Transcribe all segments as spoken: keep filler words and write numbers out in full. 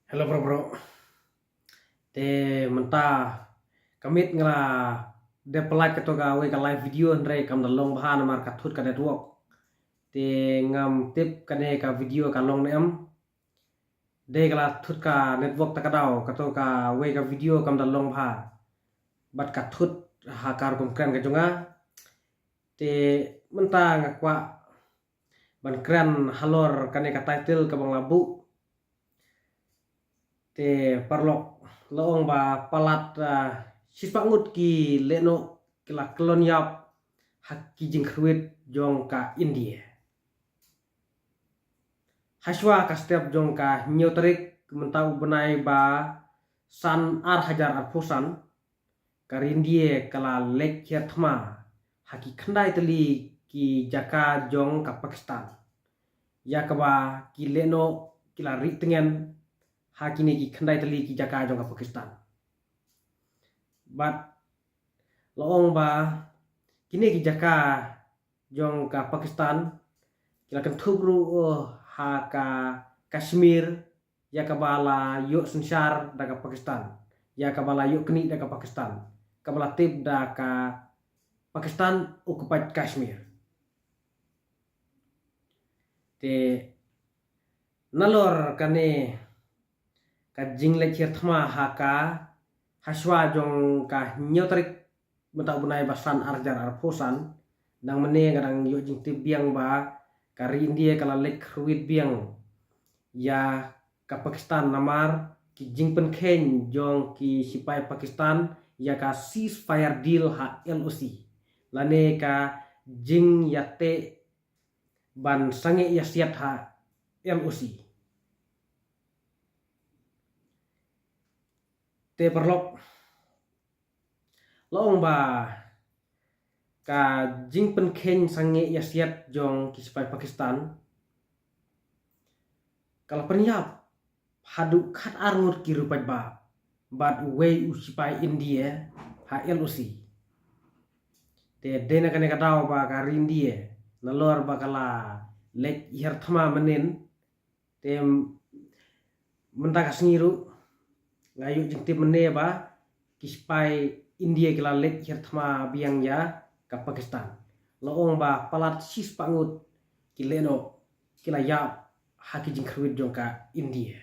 Hello bro bro. Te mynta ka miet nga la dep pynlait kato kawei ka live video, hynrei kam da long bha namar ka thut ka network. Te ngam tip kane ka video ka long ne em. Dei ka la thut ka network ta ka daw, kato kawei ka video kam da long bha. Bad ka thut ha ka rukom kren ka jong nga. Te mynta nga kwah ban kren halor kane ka title kaba nga la buh. Te paralok, la ong ba palat, ah, shispah ngut ki lehnoh ki la kyllon ïap ha ki jingkhruit jong ka India. Hashwa ka step jong ka hynñiew tarik mynta u bnai ba san ar hajar arphew san, ka ri India ka la leit hiar thma ha ki khyndai tylli ki jaka jong ka Pakistan, ïa kaba ki lehnoh ki la rieh tngen ha kine ki khyndai tylli ki jaka jong ka Pakistan. Bad la ong ba kine ki jaka jong ka Pakistan ki la kynthup ruh, uh, ha ka Kashmir, ïa kaba la ïoh synshar da ka Pakistan, ïa kaba la ïoh knieh da ka Pakistan, kaba la tip da ka Pakistan occupied Kashmir. Te nalor kane ka jingleit hiar thma ha ka hashwa jong ka hynñiew tarik mynta u bnai ba san ar hajar arphew san, dang mynne nga dang ïoh jingtip biang ba ka ri India ka la leit khruit biang ïa ka Pakistan namar ki jingpynkheiñ jong ki sipai Pakistan ïa ka ceasefire deal ha L O C, lane ka jingïateh ban sangeh ïasiat ha L O C. Te paralok, la ong ba ka jingpynkheiñ sangeh ïasiat jong ki sipai Pakistan ka la pynïap haduh khat ar ngut ki riewpaidbah bad uwei u sipai India ha L O C. Te dei na kane ka daw ba ka ri India nalor ba ka la leit hiar thma mynnin, te mynta ka sngi ruh nga ïoh jingtip mynne ba ki sipai India ki la leit hiar thma biang ïa ka Pakistan. La ong ba palat shispah ngut ki lehnoh ki la ïap ha ki jingkhruit jong ka India.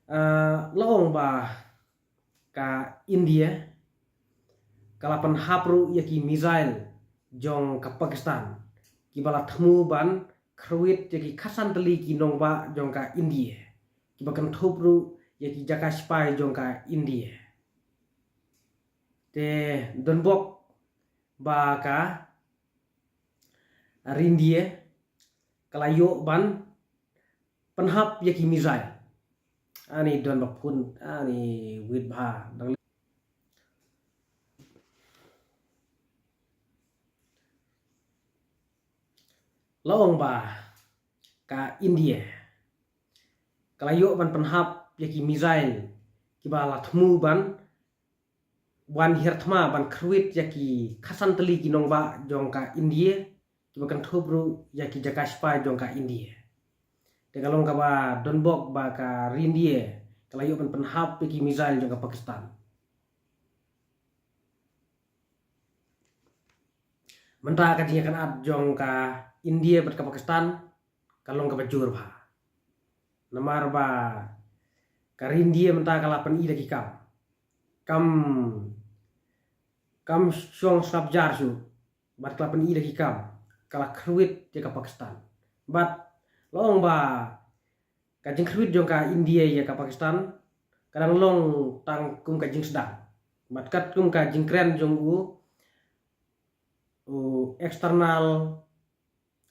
Ah, la ong ba ka India ka la pynhap ruh ïa ki missile jong ka Pakistan kiba la thmu ban khruit ïa ki khatsan tylli ki nongbah jong ka India, kiba kynthup ruh ïa ki jaka sipai jong ka India. Te don bok ba ka ri India ka la ïoh ban pynhap ïa ki missile. Ani don ba phone, ani wit bha. Dang la ong ba ka India ka la ïoh ban pynhap ïa ki missile kiba la thmu ban wan hiar thma ban khruit ïa ki khatsan tylli ki nongbah jong ka India, kiba kynthup ruh ïa ki jaka sipai jong ka India. Te ka long kaba don bok ba ka ri India ka la ïoh ban pynhap ïa ki missile jong ka Pakistan. Mynta ka jingïakynad jong ka India bad ka Pakistan ka long kaba jur bha. Namar ba ka ri India mynta ka la pyni da ki kam. Kam, kam shong sngap jar shuh. Bad ka la pyni da ki kam, ka la khruit ïa ka Pakistan. Bad la ong ba ka jingkhruit jong ka India ïa ka Pakistan ka dang long tang kum ka jingsdang. Bad katkum ka jingkren jong u, u External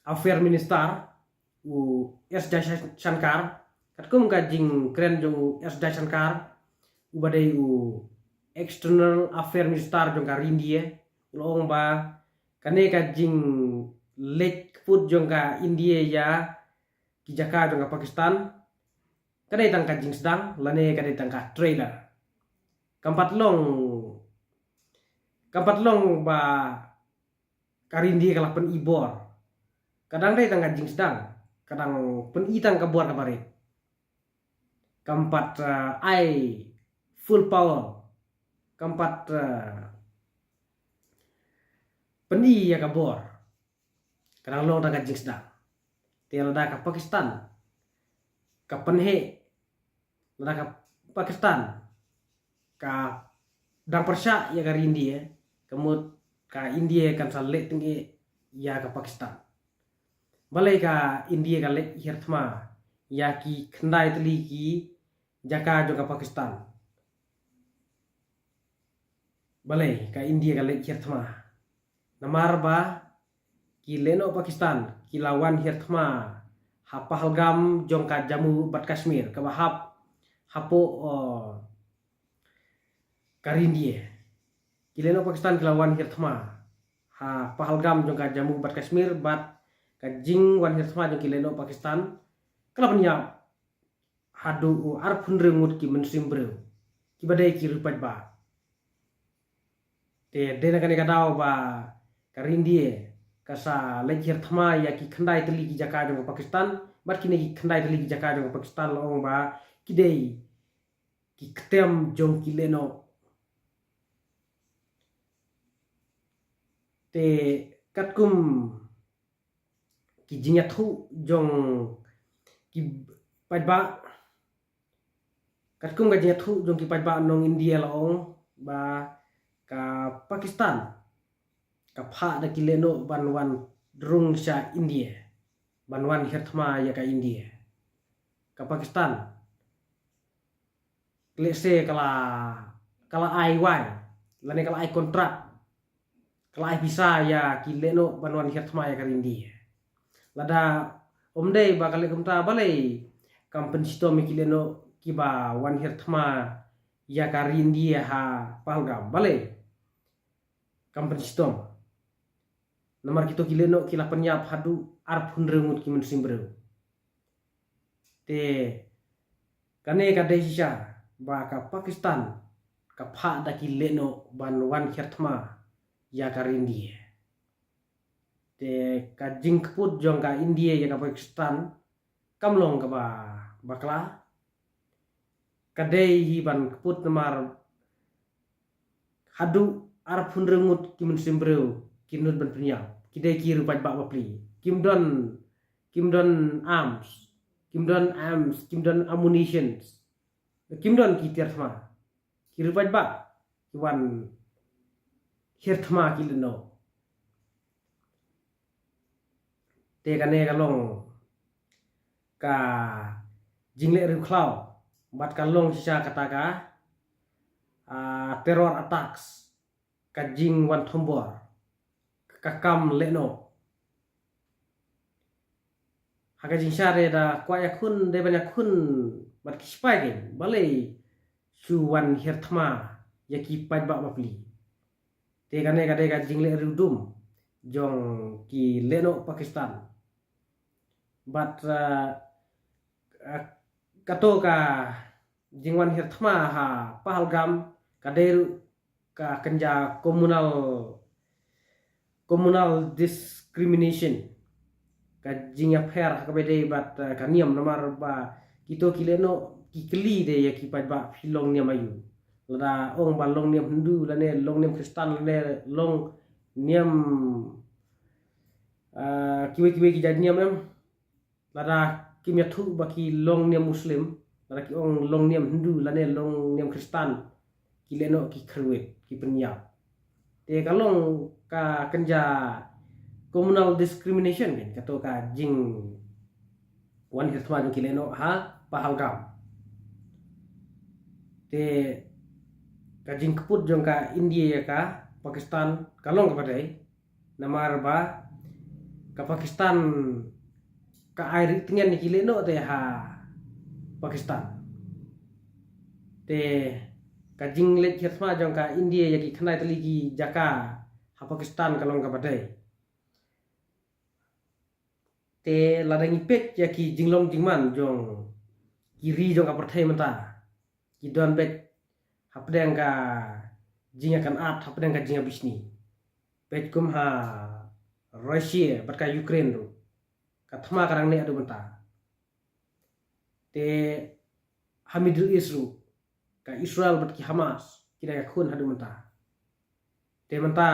Affair Minister, u S Jaishankar, katkum ka jingkren jong u S Jaishankar, uba dei u External Affair Minister jong ka ri India, u la ong ba kane ka jingleit kput jong ka India ïa ki jaka jong ka Pakistan ka dei tang ka jingsdang lane ka dei tang ka trailer. Kam pat long Kam pat long ba ka ri India ka la pyni bor. Ka dang dei tang ka jingsdang, ka dang pyni tang ka bor kaba rit. Kam pat, eh, ai full power. Kam pat, eh, pyni ïa ka bor. Ka dang long tang ka jingsdang. Te lada ka Pakistan ka pynheh, lada ka Pakistan ka dang pyrshah ïa ka ri India, ka mut ka India kan sa leh tyngeh ïa ka Pakistan. Balei ka India ka leit hiar thma ïa ki khyndai tylli ki jaka jong ka Pakistan? Balei ka India ka leit hiar thma? Namar ba ki lehnoh Pakistan ki la wan hiar thma ha Pahalgam jong ka Jammu bad Kashmir, kaba hap hapoh, oh, ka ri India. Ki lehnoh Pakistan ki la wan hiar thma ha Pahalgam jong ka Jammu bad Kashmir, bad ka jingwan hiar thma jong ki lehnoh Pakistan ka la pynïap haduh arphew hynriew ngut ki mynsiem briew, kiba dei ki riewpaidbah. Te dei na kane ka daw ba ka ri India ka sa leit hiar thma ïa ki khyndai tylli ki jaka jong ka Pakistan, bad kine ki khyndai tylli ki jaka jong ka Pakistan la ong ba ki dei ki ktem jong ki lehnoh. Te katkum ki jingïathuh jong ki paidbah, katkum ka jingïathuh jong ki paidbah nong India la ong ba ka Pakistan ka phah da ki lehnoh ban wan rung sha India, ban wan hiar thma ïa ka India. Ka Pakistan, let's say, ka la, ka la ai wai, lane ka la ai kontrak, ka la ai pisa ïa ki lehnoh ban wan hiar thma ïa ka ri India. Lada ym dei ba ka leh kumta, balei kam pynshitom ïa ki lehnoh kiba wan hiar thma ïa ka ri India ha Pahalgam? Balei kam pynshitom? Namar kito ki lehnoh ki la pynïap haduh arphew hynriew ngut ki mynsiem briew. Te kane ka dei shisha ba ka Pakistan ka phah da ki lehnoh ban wan hiar thma ïa ka ri India. Te ka jingkput jong ka India ïa ka Pakistan kam long kaba bakla. Ka dei hi ban kput namar haduh arphew hynriew ngut ki mynsiem briew ki nud ban pynïap. Ki dei ki riewpaidbah bapli. Kim don, kim don arms, kim don arms, kim don ammunitions, kim don ki tiar thma. Ki riewpaidbah ki wan hiar thma ki lehnoh. Te kane ka long ka jingleh riewkhlaw bad ka long shisha kata ka, ah, terror attacks, ka jingwan thombor, ka kam lehnoh. Ha ka jingshah re da kwah ïakhun, dei ban ïakhun bad ki sipai kein, balei shu wan hiar thma ïa ki paidbah bapli. Te kane ka dei ka jingleh riewdum jong ki lehnoh Pakistan. Bad, uh, uh, kato ka jingwan hiar thma ha Pahalgam ka dei ruh ka kynja communal, communal discrimination. Ka jingïapher ha kaba dei bad, uh, ka niam, namar ba kito ki lehnoh ki kylli de ïa ki paidbah, phi long niam aïu. Lada ong ba long niam Hindu lane long niam Khristan lane long niam, ah, kiwei kiwei ki jait niam em. Lada kim ïathuh ba ki long niam Muslim, lada ki ong long niam Hindu lane long niam Khristan, ki lehnoh ki kyrwit, ki pynïap. Te ka long ka kynja communal discrimination kan, kato ka jingwan hiar thma jong ki lehnoh ha Pahalgam. Te ka jingkput jong ka India ïa ka Pakistan ka long kaba dei, namar ba ka Pakistan ka ai ri tngen ïa ki lehnoh te ha Pakistan. Te ka jingleit hiar thma jong ka India ïa ki khyndai tylli ki jaka ha Pakistan ka long kaba dei. Te lada ngi peit ïa ki jinglong jingman jong ki ri jong ka pyrthei mynta, ki don beit hapdeng ka jingïakynad hapdeng ka jingïabishni. Peit kum ha Russia bad ka Ukraine ruh, ka thma ka dang neh haduh mynta. Te ha Middle East ruh, ka Israel bad ki Hamas ki dang ïakhun haduh mynta. Te mynta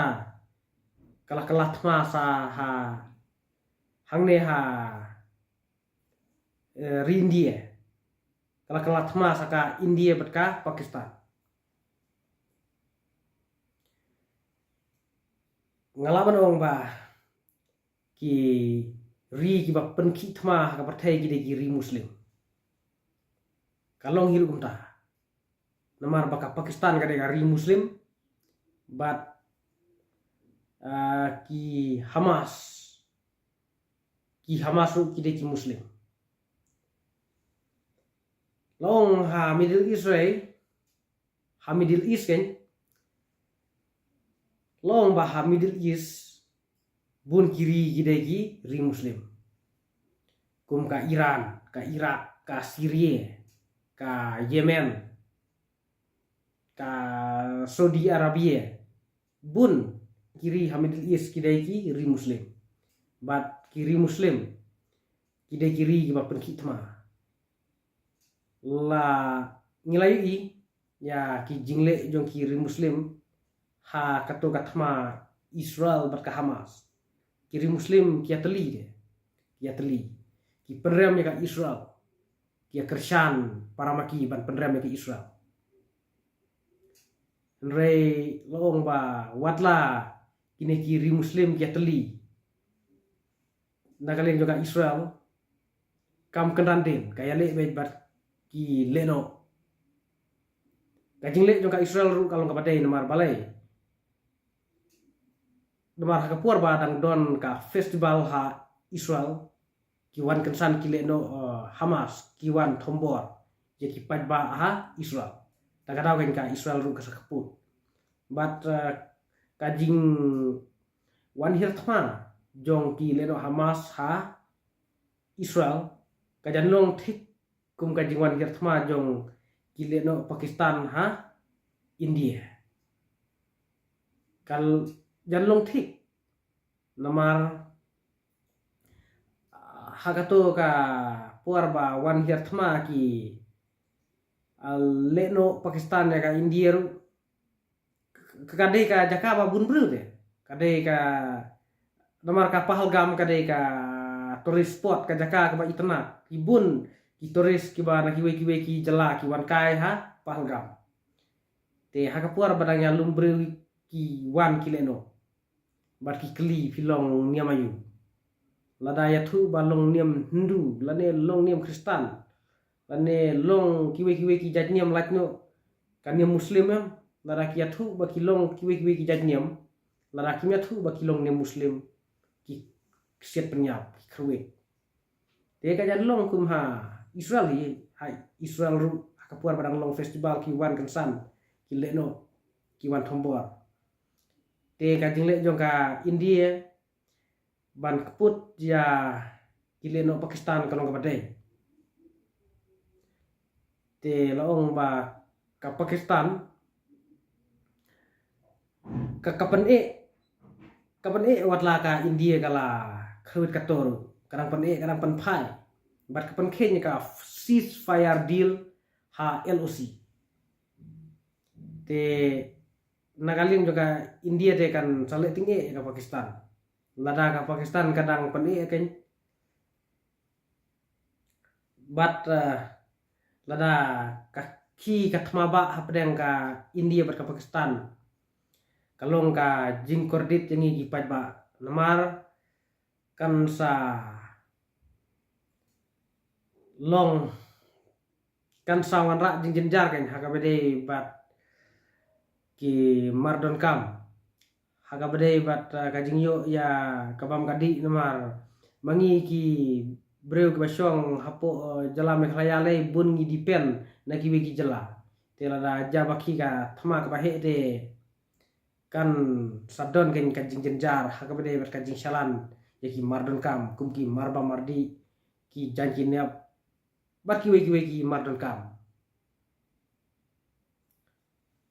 ka la kylla thma sa ha, hangne ha, eh, ri India. Ka la kylla thma sa ka India bad ka Pakistan. Nga lah ban ong ba ki ri kiba pynkhih thma ha ka pyrthei ki dei ki ri Muslim. Ka long hi ruh kumta. Namar ba ka Pakistan ka dei ka ri Muslim, bad, ah, ki Hamas, ki Hamas ruh ki dei ki Muslim. La ong ha Middle East re, ha Middle East kan, la ong ba ha Middle East bun ki ri ki dei ki ri Muslim. Kum ka Iran, ka Iraq, ka Syria, ka Yemen, ka Saudi Arabia. Bun ki ri ha Middle East ki dei ki ri Muslim. Bad ki ri Muslim ki dei ki ri kiba pynkhih thma. La ngi la ïohi ïa ki jingleh jong ki ri Muslim ha kato ka thma Israel bad ka Hamas. Ki ri Muslim ki ïatylli de, ki ïatylli, ki pynrem ïa ka Israel, ki ïakyrshan para ma ki ban pynrem ïa ka Israel. Hynrei la ong ba watla kine ki ri Muslim ki ïatylli na ka liang jong ka Israel, kam kynran dien ka ïaleh beit bad ki lehnoh. Ka jingleh jong ka Israel ruh ka long kaba dei namar balei? Namar ha ka por ba dang don ka festival ha Israel, ki wan kynsan ki lehnoh, eh, Hamas ki wan thombor ïa ki paidbah ha Israel. Ta ka daw kan ka Israel ruh ka sa kput. Bad, eh, ka jingwan hiar thma jong ki lehnoh Hamas ha Israel ka jan long thik kum ka jingwan hiar thma jong ki lehnoh Pakistan ha India. Ka jan long thik namar, ah, ha kato ka por ba wan hiar thma ki, ah, lehnoh Pakistan ïa ka India ruh, ka, ka dei ka jaka ba bun briew de. Ka dei ka, namar ka Pahalgam ka dei ka tourist spot, ka jaka kaba itynnad. Ki bun ki tourist kiba na kiwei kiwei ki jylla ki wan kai ha Pahalgam. Te ha ka por ba dang ïalum briew ki wan ki lehnoh. Bad ki kylli phi long niam aïu. Lada ïathuh ba long niam Hindu, lane long niam Khristan, lane long kiwei kiwei ki jait niam lait noh, ka niam Muslim em, lada ki ïathuh ba ki long kiwei kiwei ki jait niam, lada kim ïathuh ba ki long niam Muslim, ki siat pynïap, ki kyrwit. Te ka jan long kum ha Israel hi, ha Israel ruh, ha ka por ba dang long festival ki wan kynsan, ki lehnoh, ki wan thombor. Te ka jingleh jong ka India ban kput ïa ki lehnoh Pakistan ka long kaba dei. Te la ong ba ka Pakistan ka, ka pyneh, ka pyneh watla ka India ka la kyrwit kato ruh, ka dang pyneh, ka dang pynphai. Bad ka pynkheiñ ka ceasefire deal ha L O C. Te na ka liang jong ka India te kan sa leh tyngeh ïa ka Pakistan. Lada ka Pakistan ka dang pyneh ïa ka, bad, eh, lada ka khie ka thma ba hapdeng ka India bad ka Pakistan, ka long ka jingkordit ïa ngi ki paidbah. Namar kan sa long, kan sa wanrah jingjynjar kan ha kaba dei bad ki mardonkam, ha kaba dei bad, eh, ka jingïoh ïa ka bam ka dih. Namar ma ngi ki briew kiba shong hapoh, eh, jylla Meghalaya lei bun ngi depend na kiwei ki jylla. Te lada jia ba khie ka thma kaba heh te kan sa don kan ka jingjynjar ha kaba dei bad ka jingshalan ïa ki mardonkam kum ki marbam mardih, ki jaiñ ki nep bad kiwei kiwei ki mardonkam.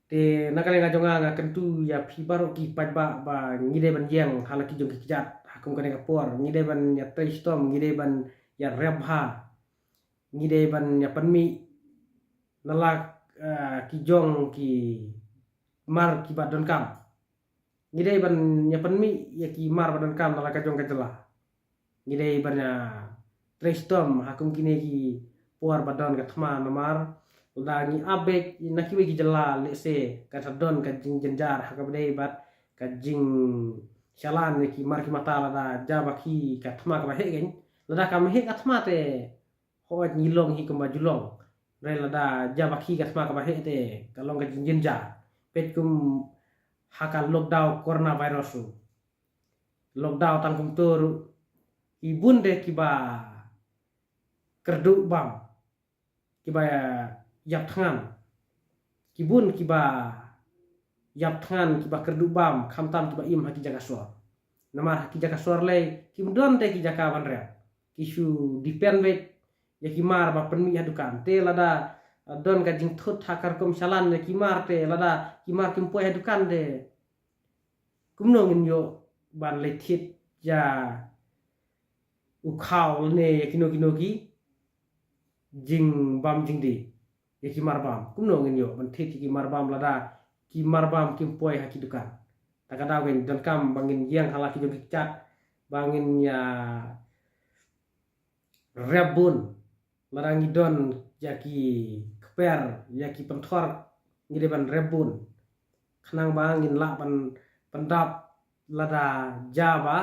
Te na ka liang ka jong nga, nga kyntu ïa phi baroh ki paidbah ba ngi dei ban ïeng ha la ki jong ki kjat ha kum kane ka por, ngi dei ban ïa trei shitom, ngi dei ban ïa rep bha, ngi dei ban ïa pynmih na la, eh, ki jong ki mar kiba donkam. Ngi dei ban ïa pynmih ïa ki mar ba donkam na la ka jong ka jylla. Ngi dei ban ïa trei shitom ha kum kine ki por ba don ka thma, namar lada ngi ap beit na kiwei ki jylla, lehse kan sa don ka jingjynjar ha kaba dei bad ka jingshalan ïa ki mar ki mata lada jia ba khih ka thma kaba heh kein. Lada kam heh ka thma te, hooid, ngi long hi kumba ju long. Hynrei lada jia ba khih ka thma kaba heh te, ka long ka jingjynjar. Peit kum ha ka lockdown coronavirus ruh. Lockdown tang kumto ruh, ki bun de kiba kyrduh bam, kiba ïap thngan. Ki bun kiba ïap thngan, kiba kyrduh bam, khamtam kiba im ha ki jaka sor. Namar ha ki jaka sor lei kim don te ki jaka ban rep. Ki shu depend beit ïa ki mar ba pynmih ha dukan. Te lada, eh, don ka jingthut ha ka rukom shalan ïa ki mar te, lada ki mar kim poi ha dukan te, kumno ngin ïoh ban leit thied ïa u khaw lane ïa kino kino ki jingbam jingdih, ïa ki mar bam? Kumno ngin ïoh ban thied ïa ki mar bam lada ki mar bam kim poi ha ki dukan? Ta ka daw ngin donkam ba ngin ïeng ha la ki jong ki kjat, ba ngin ïa rep bun. Lada ngi don ïa ki kper, ïa ki pynthor, ngi dei ban rep bun, khnang ba ngin lah ban pyndap lada jia ba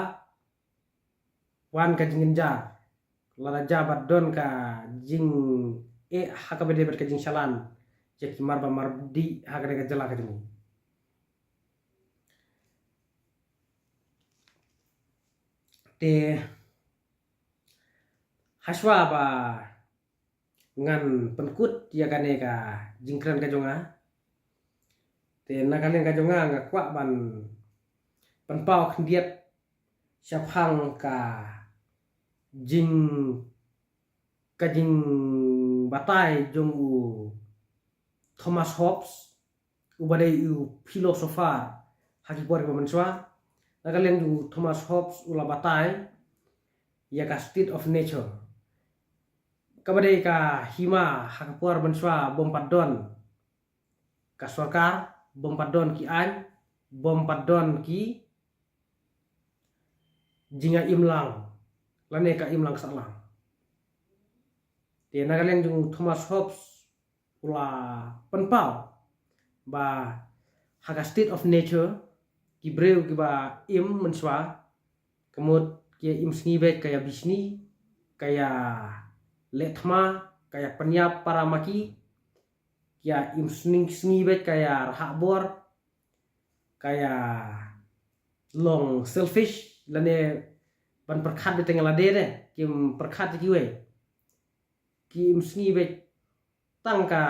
wan ka jingjynjar, lada jia ba don ka jingeh ha kaba dei bad ka jingshalan ïa ki mar bam mar dih ha kane ka jylla ka jong ngi. Te hashwa ba ngan pynkut ïa kane ka jingkren ka jong nga, te na ka liang ka jong nga, nga kwah ban pynpaw khyndiat shaphang ka jing, ka jingbatai jong u Thomas Hobbes, uba dei u philosopher ha ki por kiba mynshuwa. Na ka liang jong u Thomas Hobbes u la batai ïa ka state of nature, kaba dei ka hima ha ka por mynshuwa bym pat don ka sorkar, bym pat don ki aiñ, bym pat don ki jingïaimlang lane ka imlang sahlang. Te na ka liang jong u Thomas Hobbes u la pynpaw ba ha ka state of nature, ki briew kiba im mynshuwa, ka mut ki ïa im sngi beit ka ïa bishni, ka ïa leh thma, ka ïa pynïap para ma ki, ki ïa im sngi, sngi beit ka ïa rhah bor, ka ïa long selfish, lane ban pyrkhat beit tang ïa lade de, kim pyrkhat ïa kiwei. Ki im sngi beit tang ka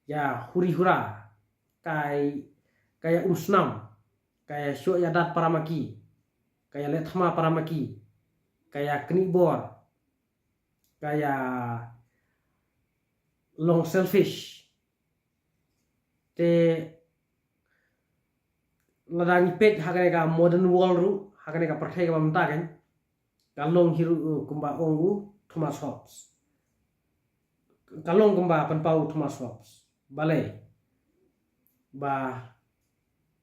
ïa huri hura, ka ïa, ka ïa um snam, ka ïa shoh ïa dat para ma ki, ka ïa leh thma para ma ki, ka ïa knieh bor, ka ïa long selfish. Te lada ngi peit ha kane ka modern world ruh, ha kane ka pyrthei kaba mynta kan, ka long hi ruh, uh, kumba ong u Thomas Hobbes. Ka long kumba pynpaw u Thomas Hobbes. Balei? Ba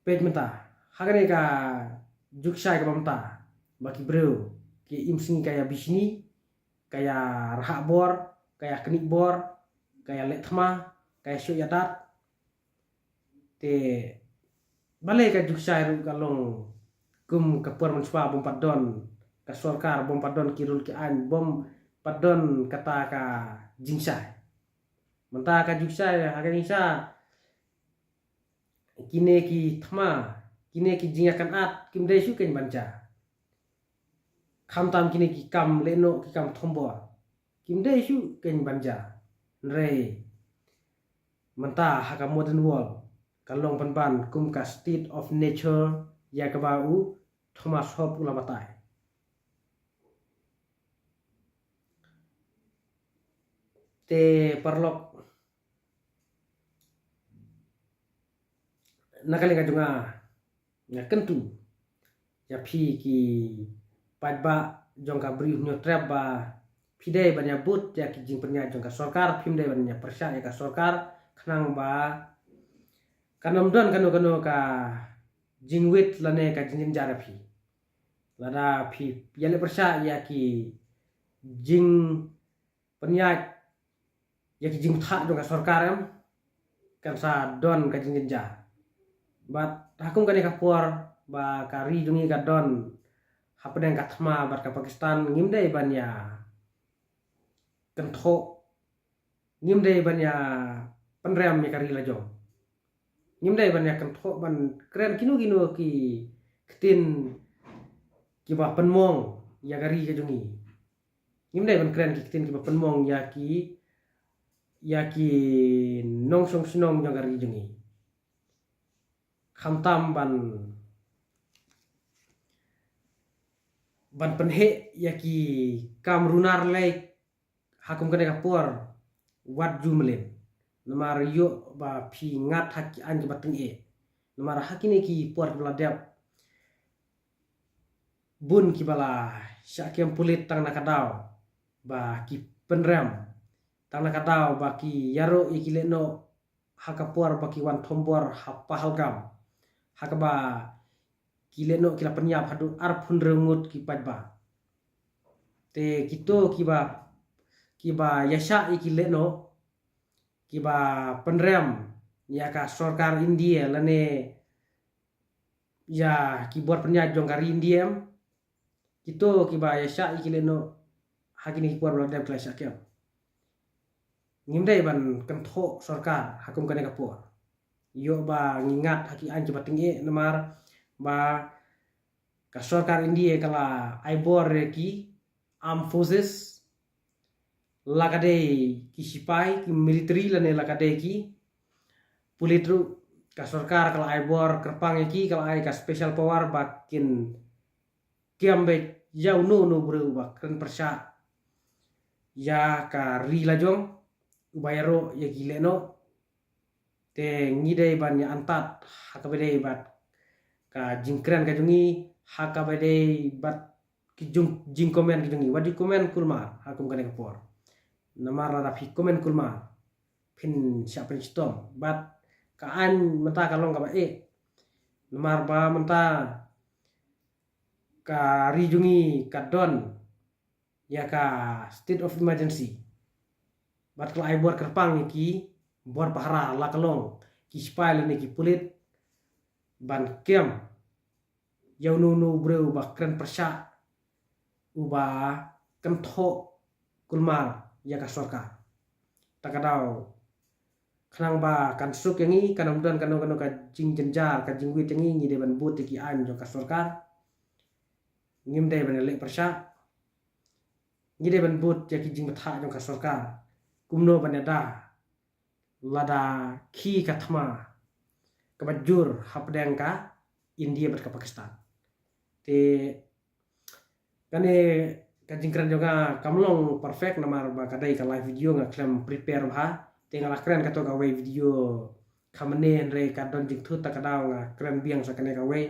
peit mynta ha kane ka juk shai kaba mynta, ba ki briew ki im sngi ka ïa bishni, ka ïa rhah bor, ka ïa knieh bor, ka ïa leh thma, ka ïa shoh ïa dat. Te balei ka juk shai ruh ka long kum ka por mynshuwa, bym pat don ka sorkar, bym pat don ki rul ki aiñ, bym pat don kata ka jingshai. Mynta ka juk shai ha ka jingshisha, kine ki thma, kine ki jingïakynad kim dei shuh kein ban jia. Khamtam kine ki kam lehnoh, ki kam thombor, kim dei shuh kein ban jia. Hynrei mynta ha ka modern world ka long pynban kum ka state of nature ïa kaba u Thomas Hobbes u la batai. Te paralok, na ka liang ka jong nga, nga kyntu ïa phi ki paidbah jong ka Bri u Hynñiewtrep ba phi dei ban ïa bud ïa ki jingpynïaid jong ka sorkar, phim dei ban ïa pyrshah ïa ka sorkar, khnang ba kan ym don kano kano ka jingwit lane ka jingjynjar ïa phi. Lada phi ïaleh pyrshah ïa ki jingpynïaid ïa ki jingthoh jong ka sorkar em, kan sa don ka jingjynjar. Bad ha kum kane ka por ba ka ri jong ngi ka don hapdeng ka thma bad ka Pakistan, ngim dei ban ïa kynthoh, ngim dei ban ïa pynrem ïa ka ri la jong. Ngim dei ban ïa kynthoh ban kren kino kino ki ktien kiba pynmong ïa ka ri ka jong ngi. Ngim dei ban kren ki ktien kiba pynmong ïa ki, ïa ki nongshong shnong jong ka ri jong ngi. Khamtam ban, ban pynheh ïa ki kam runar lei ha kum kane ka por, wat ju mlien. Namar ïoh ba phi ngat ha ki aiñ kiba tyngeh. Namar ha kine ki por kiba la dep, bun kiba la shah kem pulit tang na ka daw ba ki pynrem, tang na ka daw ba ki ïaroh ïa ki lehnoh ha ka por ba ki wan thombor ha Pahalgam, ha kaba ki lehnoh ki la pynïap haduh arphew hynriew ngut ki paidbah. Te kito kiba, kiba ïa shah ïa ki lehnoh, kiba pynrem ïa ka sorkar India lane ïa ki bor pynïaid jong ka ri India em, kito kiba ïa shah ïa ki lehnoh ha kine ki por ba la dep ki la shah kem. Ngim dei ban kynthoh sorkar ha kum kane ka por. Ïoh ba ngi ngat ha ki aiñ kiba tyngeh, namar ba ka sorkar India ka la ai bor ïa ki armed forces, la ka dei ki sipai, ki military lane la ka dei ki pulit ruh, ka sorkar ka la ai bor kyrpang ïa ki, ka la ai ka special power ba kin kem beit ïa uno uno u briew uba kren pyrshah ïa ka ri la jong, uba ïaroh ïa ki lehnoh. Te ngi dei ban ïa antad ha kaba dei bad ka jingkren ka jong ngi, ha kaba dei bad ki jing, jingkomen ka jong ngi. Wat ju komen kulmar ha kum kane ka por. Namar lada phi komen kulmar, phin shah pynshitom. Bad ka aiñ mynta ka long kaba eh. Namar ba mynta ka ri jong ngi ka don ïa ka state of emergency. Bad ka la ai bor kyrpang ïa ki bor pahara, la ka long ki sipai lane ki pulit, ban kem ïa uno uno u briew uba kren pyrshah, uba kynthoh kulmar ïa ka sorkar. Ta ka daw, khnang ba kan suk ïa ngi, kan ym don kano kano ka jingjynjar, ka jingwit ïa ngi, ngi dei ban bud ïa ki aiñ jong ka sorkar. Ngim dei ban ïaleh pyrshah. Ngi dei ban bud ïa ki jingbthah jong ka sorkar. Kumno ban ïada lada khih ka thma kaba jur hapdeng ka India bad ka Pakistan. Te kane ka jingkren jong nga kam long perfect, namar ba ka dei ka live video, nga khlem prepare bha. Te nga la kren kato kawei video kham mynne, hynrei ka don jingthut, ta ka daw nga kren biang sa kane kawei.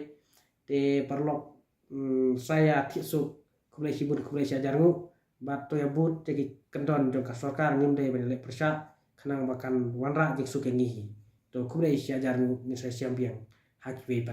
Te paralok, mm, sa ïa thied suk, khublei shibun, khublei shi hajar nguh. Bad to ïa bud ïa ki kyndon jong ka sorkar, ngim dei ban ïaleh pyrshah, khnang ba kan wanrah jingsuk ïa ngi hi. To khublei shi hajar nguh, ngin sa ïashem biang ha kiwei pat.